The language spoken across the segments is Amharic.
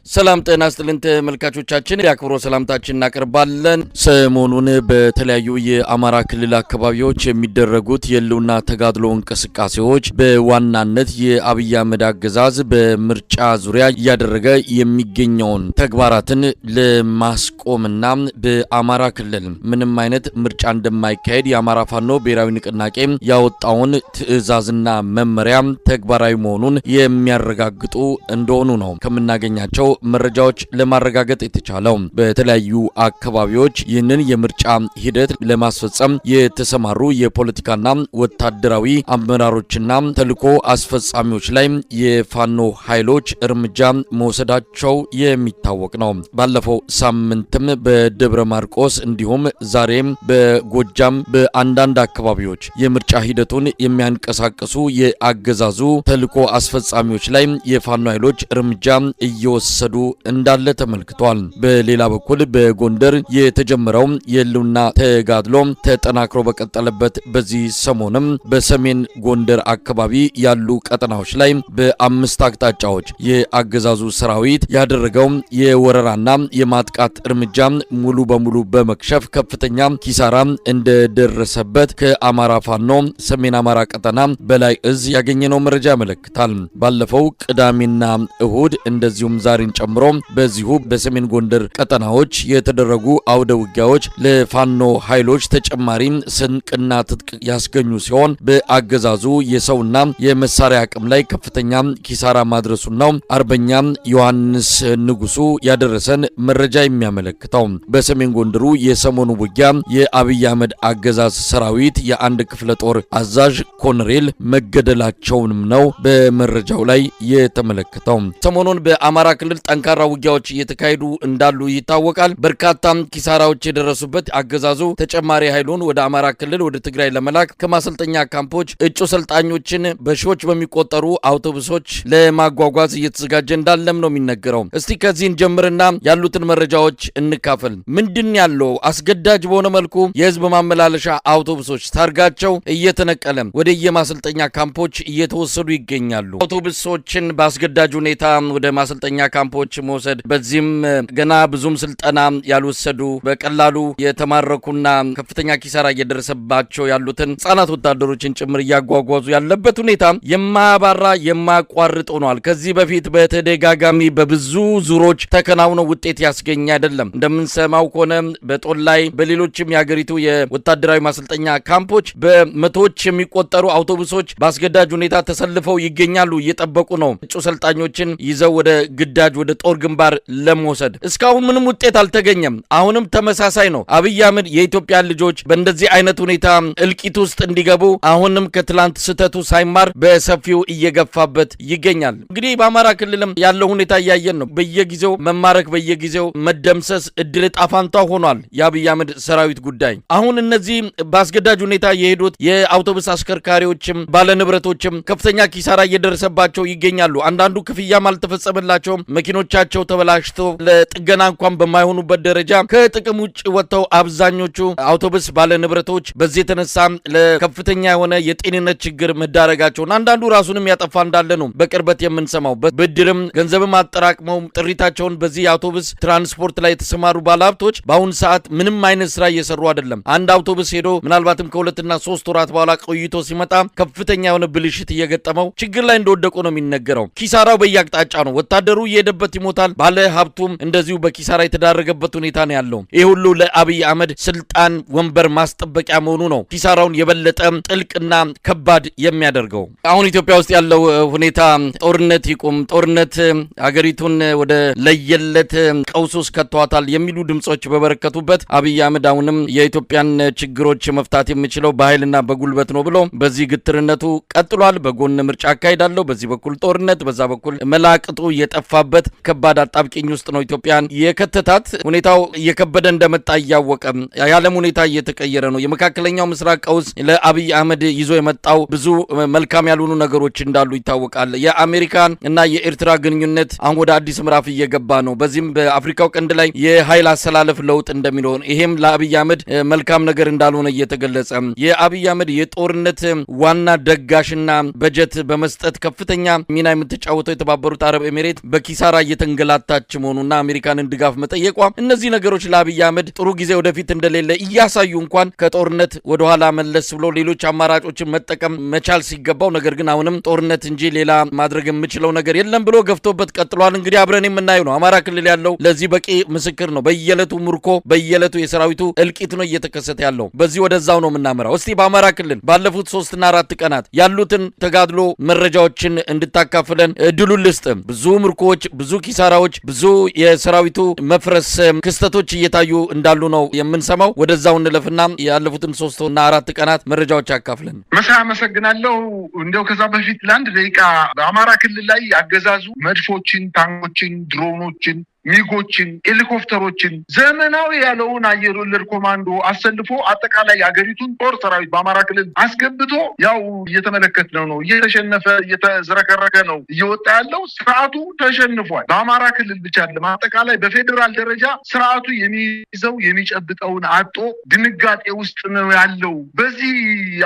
ሰላም ጤና ይስጥልን ተመልካቾቻችን፣ የአክብሮት ሰላምታችን እናቀርባለን። ሰሞኑን በተለያዩ የአማራ ክልል አካባቢዎች የሚደረጉት የህልውና ተጋድሎ እንቅስቃሴዎች በዋናነት የአብይ አህመድ አገዛዝ በምርጫ ዙሪያ እያደረገ የሚገኘውን ተግባራትን ለማስቆምና በአማራ ክልል ምንም አይነት ምርጫ እንደማይካሄድ የአማራ ፋኖ ብሔራዊ ንቅናቄ ያወጣውን ትዕዛዝና መመሪያ ተግባራዊ መሆኑን የሚያረጋግጡ እንደሆኑ ነው ከምናገኛቸው መረጃዎች ለማረጋገጥ የተቻለው። በተለያዩ አካባቢዎች ይህንን የምርጫ ሂደት ለማስፈጸም የተሰማሩ የፖለቲካና ወታደራዊ አመራሮችና ተልዕኮ አስፈጻሚዎች ላይ የፋኖ ኃይሎች እርምጃ መውሰዳቸው የሚታወቅ ነው። ባለፈው ሳምንትም በደብረ ማርቆስ እንዲሁም ዛሬም በጎጃም በአንዳንድ አካባቢዎች የምርጫ ሂደቱን የሚያንቀሳቅሱ የአገዛዙ ተልዕኮ አስፈጻሚዎች ላይ የፋኖ ኃይሎች እርምጃ እየወሰዱ እንዳለ ተመልክቷል። በሌላ በኩል በጎንደር የተጀመረው የህልውና ተጋድሎ ተጠናክሮ በቀጠለበት በዚህ ሰሞንም በሰሜን ጎንደር አካባቢ ያሉ ቀጠናዎች ላይ በአምስት አቅጣጫዎች የአገዛዙ ሰራዊት ያደረገው የወረራና የማጥቃት እርምጃ ሙሉ በሙሉ በመክሸፍ ከፍተኛ ኪሳራ እንደደረሰበት ከአማራ ፋኖ ሰሜን አማራ ቀጠና በላይ እዝ ያገኘነው መረጃ ያመለክታል። ባለፈው ቅዳሜና እሁድ እንደዚሁም ዛሬን ጨምሮ በዚሁ በሰሜን ጎንደር ቀጠናዎች የተደረጉ አውደ ውጊያዎች ለፋኖ ኃይሎች ተጨማሪ ስንቅና ትጥቅ ያስገኙ ሲሆን በአገዛዙ የሰውና የመሳሪያ አቅም ላይ ከፍተኛ ኪሳራ ማድረሱን ነው አርበኛ ዮሐንስ ንጉሱ ያደረሰን መረጃ የሚያመለክተው። በሰሜን ጎንደሩ የሰሞኑ ውጊያ የአብይ አህመድ አገዛዝ ሰራዊት የአንድ ክፍለ ጦር አዛዥ ኮሎኔል መገደላቸውንም ነው በመረጃው ላይ የተመለከተው። ሰሞኑን በአማራ ክልል ጠንካራ ውጊያዎች እየተካሄዱ እንዳሉ ይታወቃል። በርካታ ኪሳራዎች የደረሱበት አገዛዙ ተጨማሪ ኃይሉን ወደ አማራ ክልል ወደ ትግራይ ለመላክ ከማሰልጠኛ ካምፖች እጩ ሰልጣኞችን በሺዎች በሚቆጠሩ አውቶቡሶች ለማጓጓዝ እየተዘጋጀ እንዳለም ነው የሚነገረው። እስቲ ከዚህ እንጀምርና ያሉትን መረጃዎች እንካፈል። ምንድን ያለው አስገዳጅ በሆነ መልኩ የህዝብ ማመላለሻ አውቶቡሶች ታርጋቸው እየተነቀለ ወደ የማሰልጠኛ ካምፖች እየተወሰዱ ይገኛሉ። አውቶቡሶችን በአስገዳጅ ሁኔታ ወደ ማሰልጠኛ ካምፖች መውሰድ፣ በዚህም ገና ብዙም ስልጠና ያልወሰዱ በቀላሉ የተማረኩና ከፍተኛ ኪሳራ እየደረሰባቸው ያሉትን ህጻናት ወታደሮችን ጭምር እያጓጓዙ ያለበት ሁኔታ የማያባራ የማያቋርጥ ሆኗል። ከዚህ በፊት በተደጋጋሚ በብዙ ዙሮች ተከናውነው ውጤት ያስገኘ አይደለም። እንደምንሰማው ከሆነ በጦላይ በሌሎችም የሀገሪቱ የወታደራዊ ማሰልጠኛ ካምፖች በመቶዎች የሚቆጠሩ አውቶቡሶች በአስገዳጅ ሁኔታ ተሰልፈው ይገኛሉ። እየጠበቁ ነው እጩ ሰልጣኞችን ይዘው ወደ ግዳጅ ወደ ጦር ግንባር ለመውሰድ። እስካሁን ምንም ውጤት አልተገኘም። አሁንም ተመሳሳይ ነው። አብይ አህመድ የኢትዮጵያ ልጆች በእንደዚህ አይነት ሁኔታ እልቂት ውስጥ እንዲገቡ አሁንም ከትላንት ስህተቱ ሳይማር በሰፊው እየገፋበት ይገኛል። እንግዲህ በአማራ ክልልም ያለው ሁኔታ እያየን ነው። በየጊዜው መማረክ፣ በየጊዜው መደምሰስ እድል ጣፋንታ ሆኗል የአብይ አህመድ ሰራዊት ጉዳይ። አሁን እነዚህ በአስገዳጅ ሁኔታ የሄዱት የአውቶቡስ አሽከርካሪዎችም ባለንብረቶችም ከፍተኛ ኪሳራ እየደረሰባቸው ይገኛሉ። አንዳንዱ ክፍያም አልተፈጸመላቸውም። መኪኖቻቸው ተበላሽቶ ለጥገና እንኳን በማይሆኑበት ደረጃ ከጥቅም ውጭ ወጥተው አብዛኞቹ አውቶቡስ ባለንብረቶች በዚህ የተነሳ ለከፍተኛ የሆነ የጤንነት ችግር መዳረጋቸውን አንዳንዱ ራሱንም ያጠፋ እንዳለ ነው በቅርበት የምንሰማው። ብድርም ገንዘብም አጠራቅመው ጥሪታቸውን በዚህ የአውቶቡስ ትራንስፖርት ላይ የተሰማሩ ባለሀብቶች በአሁኑ ሰዓት ምንም አይነት ስራ እየሰሩ አይደለም። አንድ አውቶቡስ ሄዶ ምናልባትም ከ2ና 3 ወራት በኋላ ቆይቶ ሲመጣ ከፍተኛ የሆነ ብልሽት እየገጠመው ችግር ላይ እንደወደቁ ነው የሚነገረው። ኪሳራው በየአቅጣጫ ነው። ወታደሩ እየሄደበት ይሞታል። ባለ ሀብቱም እንደዚሁ በኪሳራ የተዳረገበት ሁኔታ ነው ያለው። ይህ ሁሉ ለአብይ አህመድ ስልጣን ወንበር ማስጠበቂያ መሆኑ ነው ኪሳራውን የበለጠ ጥልቅና ከባድ የሚያደርገው። አሁን ኢትዮጵያ ውስጥ ያለው ሁኔታ ጦርነት ይቁም፣ ጦርነት ሀገሪቱን ወደ ለየለት ቀውስ ውስጥ ከቷታል የሚሉ ድምጾች በበረከቱበት አብይ አህመድ አሁንም የኢትዮጵያን ችግሮች መፍታት የሚችለው በኃይልና በጉልበት ነው ብሎ በዚህ ግትርነቱ ቀጥሏል። በጎን ምርጫ አካሂዳለሁ፣ በዚህ በኩል ጦርነት፣ በዛ በኩል መላቅጡ እየጠፋበት ከባድ አጣብቂኝ ውስጥ ነው ኢትዮጵያን የከተታት። ሁኔታው እየከበደ እንደመጣ እያወቀ የዓለም ሁኔታ እየተቀየረ ነው። የመካከለኛው ምስራቅ ቀውስ ለአብይ አህመድ ይዞ የመጣው ብዙ መልካም ያልሆኑ ነገሮች እንዳሉ ይታወቃል። የአሜሪካን እና የኤርትራ ግንኙነት አሁን ወደ አዲስ ምዕራፍ እየገባ ነው። በዚህም በአፍሪካው ቀንድ ላይ የኃይል አሰላለፍ ለውጥ እንደሚኖር ይሄም ለአብይ አህመድ መልካም ነገር እንዳልሆነ እየተገለጸ፣ የአብይ አህመድ የጦርነት ዋና ደጋሽና በጀት በመስጠት ከፍተኛ ሚና የምትጫወተው የተባበሩት አረብ ኤሚሬት በኪሳራ እየተንገላታች መሆኑና አሜሪካንን ድጋፍ መጠየቋ እነዚህ ነገሮች ለአብይ አህመድ ጥሩ ጊዜ ወደፊት እንደሌለ እያሳዩ እንኳን ከጦርነት ወደ ኋላ መለስ ብሎ ሌሎች አማራጮችን መጠቀም መቻል ሲገባው ነገር ግን አሁንም ጦርነት እንጂ ሌላ ማድረግ የምችለው ነገር የለም ብሎ ገፍቶበት ቀጥሏል። እንግዲህ አብረን የምናየው ነው። አማራ ክልል ያለው ለዚህ በቂ ምስክር ነው። በየለቱ ምርኮ፣ በየለቱ የሰራዊቱ እልቂት ነው እየተከሰተ ያለው። በዚህ ወደዛው ነው የምናመራው። እስቲ በአማራ ክልል ባለፉት 3 እና 4 ቀናት ያሉትን ተጋድሎ መረጃዎችን እንድታካፍለን እድሉን ልስጥ። ብዙ ምርኮዎች፣ ብዙ ኪሳራዎች፣ ብዙ የሰራዊቱ መፍረስ ክስተቶች እየታዩ እንዳሉ ነው የምንሰማው። ወደዛው እንለፍና ያለፉትን 3 እና 4 ቀናት መረጃዎች ያካፍለን። መሳይ፣ አመሰግናለሁ። እንደው ከዛ በፊት ለአንድ ደቂቃ በአማራ ክልል ላይ አገዛዙ መድፎችን፣ ታንኮችን፣ ድሮኖችን፣ ሚጎችን፣ ሄሊኮፕተሮችን፣ ዘመናዊ ያለውን አየር ወለድ ኮማንዶ አሰልፎ አጠቃላይ የሀገሪቱን ጦር ሰራዊት በአማራ ክልል አስገብቶ ያው እየተመለከትነው ነው። እየተሸነፈ እየተዝረከረከ ነው እየወጣ ያለው። ስርዓቱ ተሸንፏል። በአማራ ክልል ብቻ አይደለም፣ አጠቃላይ በፌዴራል ደረጃ ስርዓቱ የሚይዘው የሚጨብጠውን አጦ ድንጋጤ ውስጥ ነው ያለው። በዚህ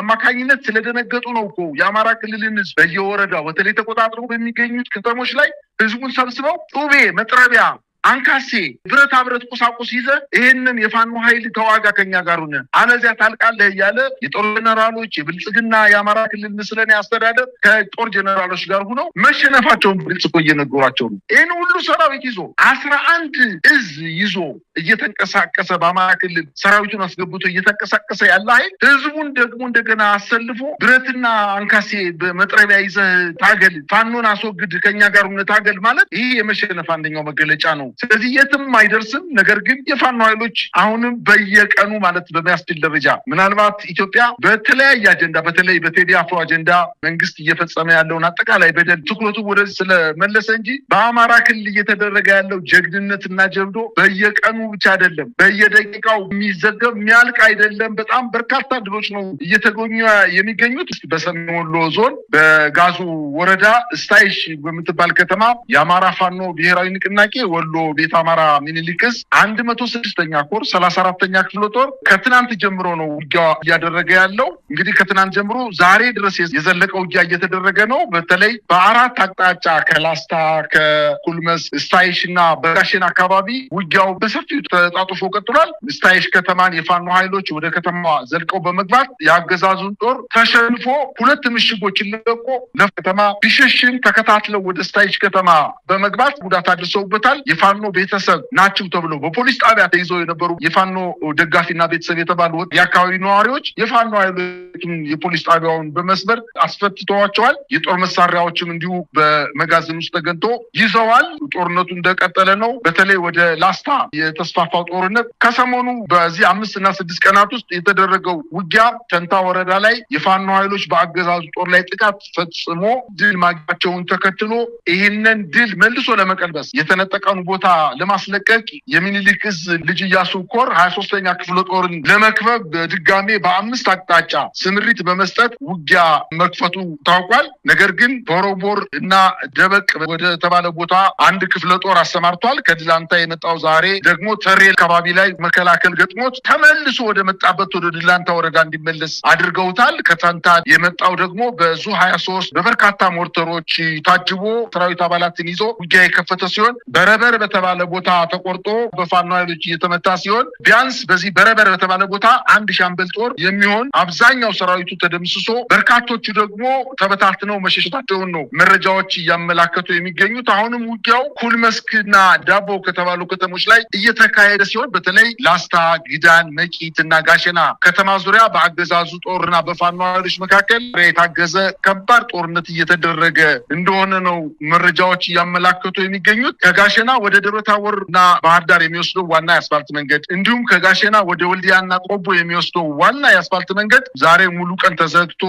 አማካኝነት ስለደነገጡ ነው እኮ የአማራ ክልልን ህዝብ በየወረዳው በተለይ ተቆጣጥረው በሚገኙት ከተሞች ላይ ህዝቡን ሰብስበው ጡቤ፣ መጥረቢያ፣ አንካሴ፣ ብረታ ብረት ቁሳቁስ ይዘህ ይህንን የፋኖ ኃይል ተዋጋ፣ ከኛ ጋር ሁነ፣ አለዚያ ታልቃለህ እያለ የጦር ጀነራሎች፣ የብልጽግና የአማራ ክልል ምስለኔ አስተዳደር ከጦር ጀነራሎች ጋር ሁነው መሸነፋቸውን ግልጽ እኮ እየነገሯቸው ነው። ይህን ሁሉ ሰራዊት ይዞ 11 እዝ ይዞ እየተንቀሳቀሰ፣ በአማራ ክልል ሰራዊቱን አስገብቶ እየተንቀሳቀሰ ያለ ኃይል ህዝቡን ደግሞ እንደገና አሰልፎ ብረትና አንካሴ በመጥረቢያ ይዘህ ታገል፣ ፋኖን አስወግድ፣ ከኛ ጋር ሁነ ታገል ማለት ይህ የመሸነፍ አንደኛው መገለጫ ነው። ስለዚህ የትም አይደርስም። ነገር ግን የፋኖ ኃይሎች አሁንም በየቀኑ ማለት በሚያስችል ደረጃ ምናልባት ኢትዮጵያ በተለያየ አጀንዳ፣ በተለይ በቴዲ አፍሮ አጀንዳ መንግስት እየፈጸመ ያለውን አጠቃላይ በደል ትኩረቱ ወደዚህ ስለመለሰ እንጂ በአማራ ክልል እየተደረገ ያለው ጀግንነትና ጀብዶ በየቀኑ ብቻ አይደለም፣ በየደቂቃው የሚዘገብ የሚያልቅ አይደለም። በጣም በርካታ ድሎች ነው እየተገኙ የሚገኙት። በሰሜን ወሎ ዞን በጋዙ ወረዳ ስታይሽ በምትባል ከተማ የአማራ ፋኖ ብሔራዊ ንቅናቄ ወሎ ቤት አማራ ሚኒሊክ እዝ 106ኛ ኮር 34ኛ ክፍለ ጦር ከትናንት ጀምሮ ነው ውጊያ እያደረገ ያለው። እንግዲህ ከትናንት ጀምሮ ዛሬ ድረስ የዘለቀ ውጊያ እየተደረገ ነው። በተለይ በአራት አቅጣጫ ከላስታ፣ ከኩልመስ፣ ስታይሽ እና በጋሼን አካባቢ ውጊያው በሰፊው ተጣጥፎ ቀጥሏል። ስታይሽ ከተማን የፋኖ ኃይሎች ወደ ከተማዋ ዘልቀው በመግባት የአገዛዙን ጦር ተሸንፎ ሁለት ምሽጎችን ለቆ ለከተማ ቢሸሽም ተከታትለው ወደ ስታይሽ ከተማ በመግባት ጉዳት አድርሰውበታል። የፋኖ ቤተሰብ ናቸው ተብሎ በፖሊስ ጣቢያ ተይዘው የነበሩ የፋኖ ደጋፊና ቤተሰብ የተባሉ የአካባቢ ነዋሪዎች የፋኖ ኃይሎችን የፖሊስ ጣቢያውን በመስበር አስፈትተዋቸዋል። የጦር መሳሪያዎችም እንዲሁ በመጋዘን ውስጥ ተገኝቶ ይዘዋል። ጦርነቱ እንደቀጠለ ነው። በተለይ ወደ ላስታ የተስፋፋው ጦርነት ከሰሞኑ በዚህ 5 እና 6 ቀናት ውስጥ የተደረገው ውጊያ ተንታ ወረዳ ላይ የፋኖ ኃይሎች በአገዛዙ ጦር ላይ ጥቃት ፈጽሞ ድል ማግኘታቸውን ተከትሎ ይህንን ድል መልሶ ለመቀልበስ፣ የተነጠቀውን ቦታ ለማስለቀቅ የሚኒሊክ እዝ ልጅ ኢያሱ ኮር 23ኛ ክፍለ ጦርን ለመክበብ በድጋሜ በአምስት አቅጣጫ ስምሪት በመስጠት ውጊያ መክፈቱ ታውቋል። ነገር ግን ቦሮቦር እና ደበቅ ወደ ተባለ ቦታ አንድ ክፍለ ጦር አሰማርቷል። ከድላንታ የመጣው ዛሬ ደግሞ ተሬ አካባቢ ላይ መከላከል ገጥሞት ተመልሶ ወደ መጣበት ወደ ድላንታ ወረዳ እንዲመለስ አድርገውታል። ከተንታ የመጣው ደግሞ በዙ 23 በበርካታ ሞርተሮች ታጅቦ ሰራዊት አባላትን ይዞ ውጊያ የከፈተ ሲሆን በረበር በተባለ ቦታ ተቆርጦ በፋኖ ኃይሎች እየተመታ ሲሆን ቢያንስ በዚህ በረበር በተባለ ቦታ አንድ ሻምበል ጦር የሚሆን አብዛኛው ሰራዊቱ ተደምስሶ በርካቶቹ ደግሞ ተበታትነው መሸሸታቸውን ነው መረጃዎች እያመላከቱ የሚገኙት። አሁንም ውጊያው ኩልመስክና ዳቦ ከተባሉ ከተሞች ላይ እየተካሄደ ሲሆን በተለይ ላስታ፣ ጊዳን፣ መቂት እና ጋሸና ከተማ ዙሪያ በአገዛዙ ጦርና በፋኖ ኃይሎች መካከል የታገዘ ከባድ ጦርነት እየተደረገ እንደሆነ ነው መረጃዎች እያመላከቱ የሚገኙት። ከጋሸና ወደ ደብረታቦር እና ባህር ዳር የሚወስደው ዋና የአስፋልት መንገድ እንዲሁም ከጋሸና ወደ ወልዲያና ቆቦ የሚወስደው ዋና የአስፋልት መንገድ ዛሬ ሙሉ ቀን ተዘግቶ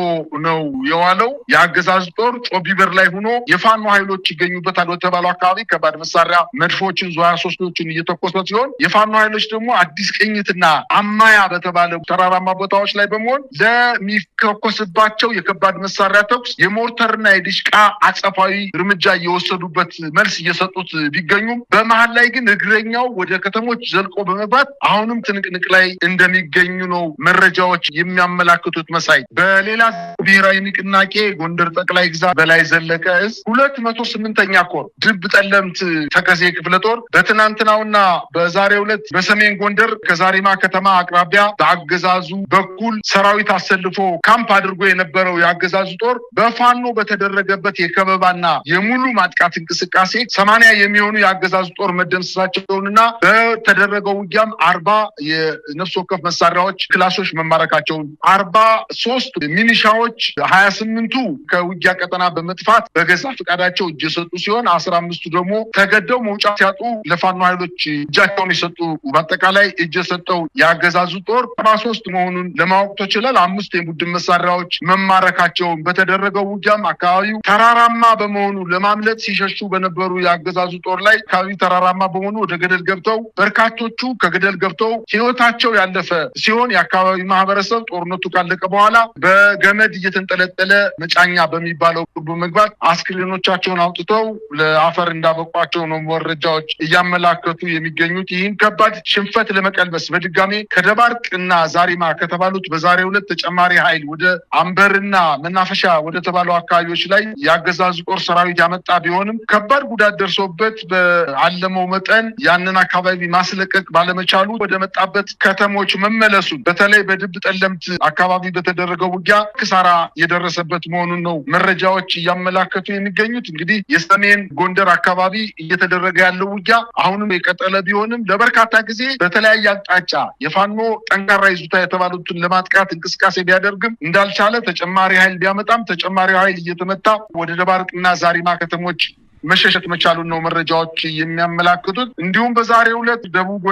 ነው የዋለው። የአገዛዙ ጦር ጮቢበር ላይ ሆኖ የፋኖ ኃይሎች ይገኙበታል በተባለው አካባቢ ከባድ መሳሪያ መድፎችን፣ ዙ 23ቶችን እየተኮሰ ሲሆን የፋኖ ኃይሎች ደግሞ አዲስ ቅኝትና አማያ በተባለ ተራራማ ቦታዎች ላይ በመሆን ለሚተኮስባቸው የከባድ መሳሪያ ተኩስ የሞርተርና የዲሽቃ አጸፋዊ እርምጃ እየወሰዱበት መልስ እየሰጡት ቢገኙም በመሀል ላይ ግን እግረኛው ወደ ከተሞች ዘልቆ በመግባት አሁንም ትንቅንቅ ላይ እንደሚገኙ ነው መረጃዎች የሚያመላክቱት። መሳይ፣ በሌላ ብሔራዊ ንቅናቄ ጎንደር ጠቅላይ ግዛት በላይ ዘለቀ እዝ 208ኛ ኮር ድብ ጠለምት ተከዜ ክፍለ ጦር በትናንትናውና በዛሬው ዕለት በሰሜን ጎንደር ከዛሪማ ከተማ አቅራቢያ በአገዛዙ በኩል ሰራዊት አሰልፎ ካምፕ አድርጎ የነበረው የአገዛዙ ጦር በፋኖ በተደረገበት የከበባና የሙሉ ማጥቃት እንቅስቃሴ 80 የሚሆኑ የአገዛዙ ጦር መደምሰሳቸውንና በተደረገው ውጊያም 40 የነፍስ ወከፍ መሳሪያዎች ክላሾች መማረካቸውን፣ 43 ሚኒሻዎች 28ቱ ከውጊያ ቀጠና በመጥፋት በገዛ ፈቃዳቸው እጅ የሰጡ ሲሆን 15ቱ ደግሞ ተገደው መውጫ ሲያጡ ለፋኖ ኃይሎች እጃቸውን የሰጡ፣ በአጠቃላይ እጅ የሰጠው የአገዛዙ ጦር 43 መሆኑን ለማወቅ ተችሏል። 5 የቡድን መሳሪያዎች መማረካቸውን፣ በተደረገው ውጊያም አካባቢው ተራራማ በመሆኑ ለማምለጥ ሲሸሹ በነበሩ የአገዛዙ ጦር ላይ አካባቢው ተራራማ በመሆኑ ወደ ገደል ገብተው በርካቶቹ ከገደል ገብተው ህይወታቸው ያለፈ ሲሆን የአካባቢው ማህበረሰብ ጦርነቱ ካለቀ በኋላ በገመድ እየተንጠለጠለ መጫኛ በሚባለው በመግባት አስክሬኖቻቸውን አውጥተው ለአፈር እንዳበቋቸው ነው መረጃዎች እያመላከቱ የሚገኙት። ይህን ከባድ ሽንፈት ለመቀልበስ በድጋሜ ከደባርቅ እና ዛሪማ ከተባሉት በዛሬው ዕለት ተጨማሪ ኃይል ወደ አምበርና መናፈሻ ወደ ተባሉ አካባቢዎች ላይ የአገዛዙ ጦር ሰራዊት ያመጣ ቢሆንም ከባድ ጉዳት ደርሶበት በአለመው መጠን ያንን አካባቢ ማስለቀቅ ባለመቻሉ ወደ መጣበት ከተሞች መመለሱ፣ በተለይ በድብ ጠለምት አካባቢ በተደረገው ውጊያ ክሳራ የደረሰበት መሆኑን ነው መረጃዎች እያመላከቱ የሚገኙት። እንግዲህ የሰሜን ጎንደር አካባቢ እየተደረገ ያለው ውጊያ አሁንም የቀጠለ ቢሆንም ለበርካታ ጊዜ በተለያየ አቅጣጫ የፋኖ ጠንካራ ይዞታ የተባሉትን ለማጥቃት እንቅስቃሴ ቢያደርግም እንዳልቻለ፣ ተጨማሪ ኃይል ቢያመጣም ተጨማሪ ኃይል እየተመታ ወደ ደባርቅና ዛሪማ ከተሞች መሸሸት መቻሉን ነው መረጃዎች የሚያመላክቱት። እንዲሁም በዛሬው ዕለት ደቡብ